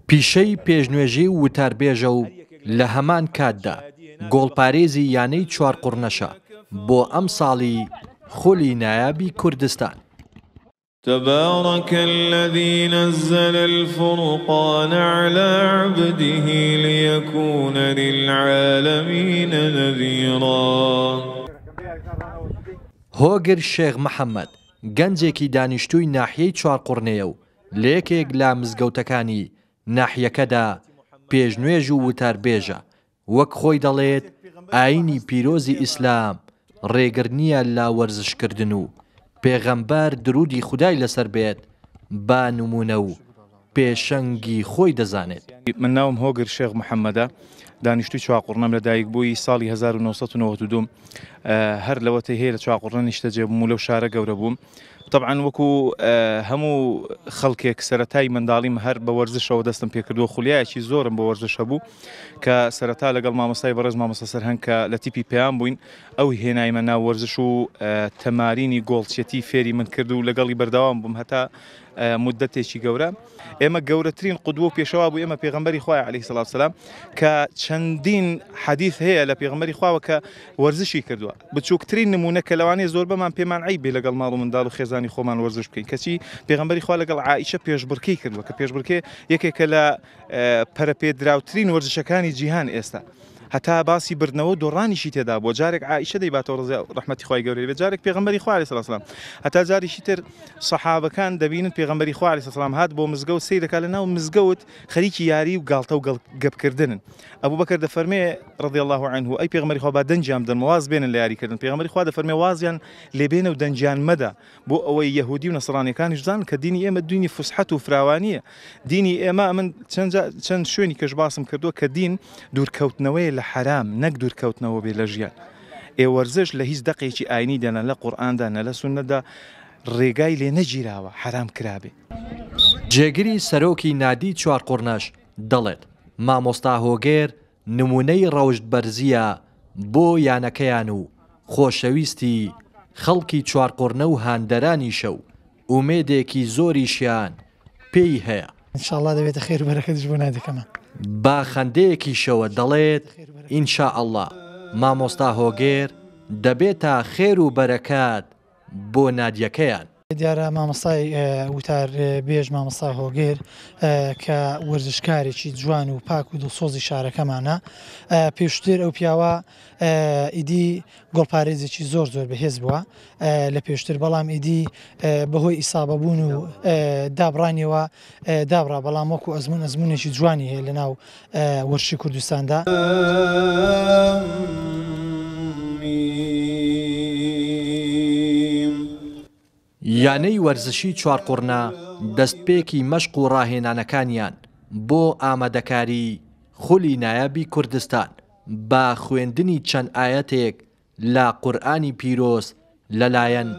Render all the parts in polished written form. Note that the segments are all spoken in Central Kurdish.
پیشەی پێشنوێژی و وتاربێژە و لە هەمان کاتدا گۆڵپارێزی یانەی چوارقوڕنەشە بۆ ئەمساڵی خولی نایابی کوردستان. تبارک الذی نزل الفرقان علی عبده لیکون للعالمین نذیرا. هۆگر شێخ محەمەد، گەنجێکی دانیشتووی ناحیەی چوارقوڕنەیە و لە یەکێک لە مزگەوتەکانی ناحیەکەدا پێشنوێژ و وتاربێژە، وەک خۆی دەڵێت ئایینی پیرۆزی ئیسلام ڕێگر نییە لە وەرزشکردن و پێغەمبەر درودی خودای لەسەر بێت بە نموونە و پێشەنگی خۆی دەزانێت. من ناوم هۆگر شێخ محەمەدە، دانیشتووی چواقوڕنەم، لەدایکبووی ساڵی 1992 م، هەر لەوەتەی هەیە لە چواقوڕنە نیشتەجێ بووم و لەو شارە گەورە بووم. تەبعەن وەکو هەموو خەڵکێک سەرەتای منداڵیم هەر بە وەرزشەوە دەستم پێکردووە، خولیایەکی زۆرم بۆ وەرزش هەبوو کە سەرەتا لەگەڵ مامۆستای بەڕێز مامۆستا سەرهەنگ کە لە تیپی پەیام بووین ئەو هێنایمە ناو وەرزش و تەمارینی گۆڵچێتی فێری من کرد و لەگەڵی بەردەوام بووم هەتا مدەتێکی گەورە. ئێمە گەورەترین قودوە و پێشەوا بوو ئێمە پێغەمبەری خوایە عەلەیهی سەڵات سەلام کە چەندین حەدیث هەیە لە پێغەمبەری خواوە کە وەرزشی کردووە بچووکترین نمونە کە لەوانەیە زۆربەمان پێمان عەیب بێ لەگەڵ ماڵ و منداڵ و خێزانی خۆمان وەرزش بکەین کەچی پێغەمبەری خوا لەگەڵ عائیشە پێشبڕکێی کردووە کە پێشبڕکێ یەکێکە لە پەرەپێدراوترین وەرزشەکانی جیهان ئێستا هەتا باسی بردنەوە و دۆڕانیشی تێدا بووە جارێک عائیشە دەیباتەوە ڕزیا ڕەحمەتی خوای گەورەی بێت جارێک پێغەمبەری خوا عەلەیهی سەلام هەتا جارێکی تر سەحابەکان دەبینن پێغەمبەری خوا عەلەیهی سەلام هات بۆ مزگەوت سەیر دەکات لە ناو مزگەوت خەریکی یاری و گاڵتە و گەپکردنن ئەبوبەکر دەفەرمێ رضی الله عنه ئەی پێغەمبەری خوا با دەنگیان بدەن واز بێنن لە یاریکردن پێغەمبەری خوا دەفەرمێ وازیان لێ بێنە و دەنگیان مەدە بۆ ئەوەی یەهودی و نەسڕانیەکانیش بزانن کە دینی ئێمە دینی فوسحەت و فراوانیە دینی ئێمە من چەند چەند شوێنی کەش باسم کردووە کە دین دوورکەوتنەوەیە لە حەرام نەک دوورکەوتنەوە بێ لە ژیان ئێ وەرزش لە هیچ دەقێکی ئاینیدا نە لە قورئاندا نە لە سوننەدا ڕێگای لێ نەگیراوە حەرام کرابێ. جێگری سەرۆکی نادی چوارقوڕنەش دەڵێت، مامۆستا هۆگر نمونەی ڕەوشت بەرزییە بۆ یانەکەیان و خۆشەویستی خەڵکی چوارقوڕنە و هاندەرانیشە و ئومێدێکی زۆریشیان پێی هەیە. ان شاء اللە دەبێتە خێر و بەرەکەتیش بۆ نادیەکەمان. بە خەندەیەکیشەوە دەڵێت ان شاء اللە مامۆستا هۆگر دەبێتە خێر و بەرەکەت بۆ نادیەکەیان. دیارە مامۆستای وتار بێژ مامۆستا هۆگر کە وەرزشکارێکی جوان و پاک و دڵسۆزی شارەکەمانە پێشتر ئەو پیاوە ئیدی گۆڵپارێزێکی زۆر زۆر بەهێز بووە لە پێشتر بەڵام ئیدی بەهۆی ئیسابە بوون و دابڕانیەوە دابڕا بەڵام وەکو ئەزمون ئەزمونێکی جوانی هەیە لەناو وەرشی کوردستاندا. یانەی وەرزشی چوارقوڕنە دەستپێکی مەشق و ڕاهێنانەکانیان بۆ ئامادەکاری خولی نایابی کوردستان بە خوێندنی چەند ئایەتێک لە قورئانی پیرۆز لەلایەن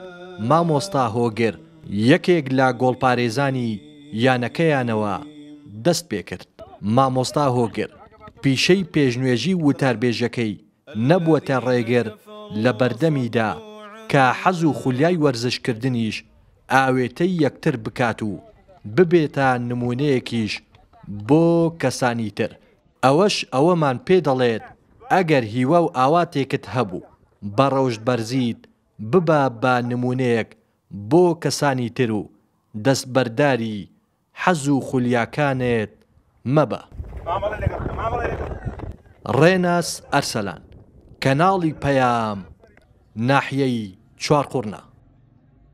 مامۆستا هۆگر یەکێک لە گۆڵپارێزانی یانەکەیانەوە دەست پێکرد. مامۆستا هۆگر پیشەی پێشنوێژی و وتاربێژەکەی نەبووەتە ڕێگر لە بەردەمیدا کە حەز و خولیای وەرزشکردنیش ئاوێتەی یەکتر بکات و ببێتە نموونەیەکیش بۆ کەسانی تر ئەوەش ئەوەمان پێ دەڵێت ئەگەر هیوا و ئاواتێکت هەبوو بە ڕەوشت بەرزیت ببە بە نموونەیەک بۆ کەسانی تر و دەستبەرداری حەز و خولیاکانت مەبە. ڕێناس ئەرسەلان، کەناڵی پەیام، ناحیەی چوارقوڕنە.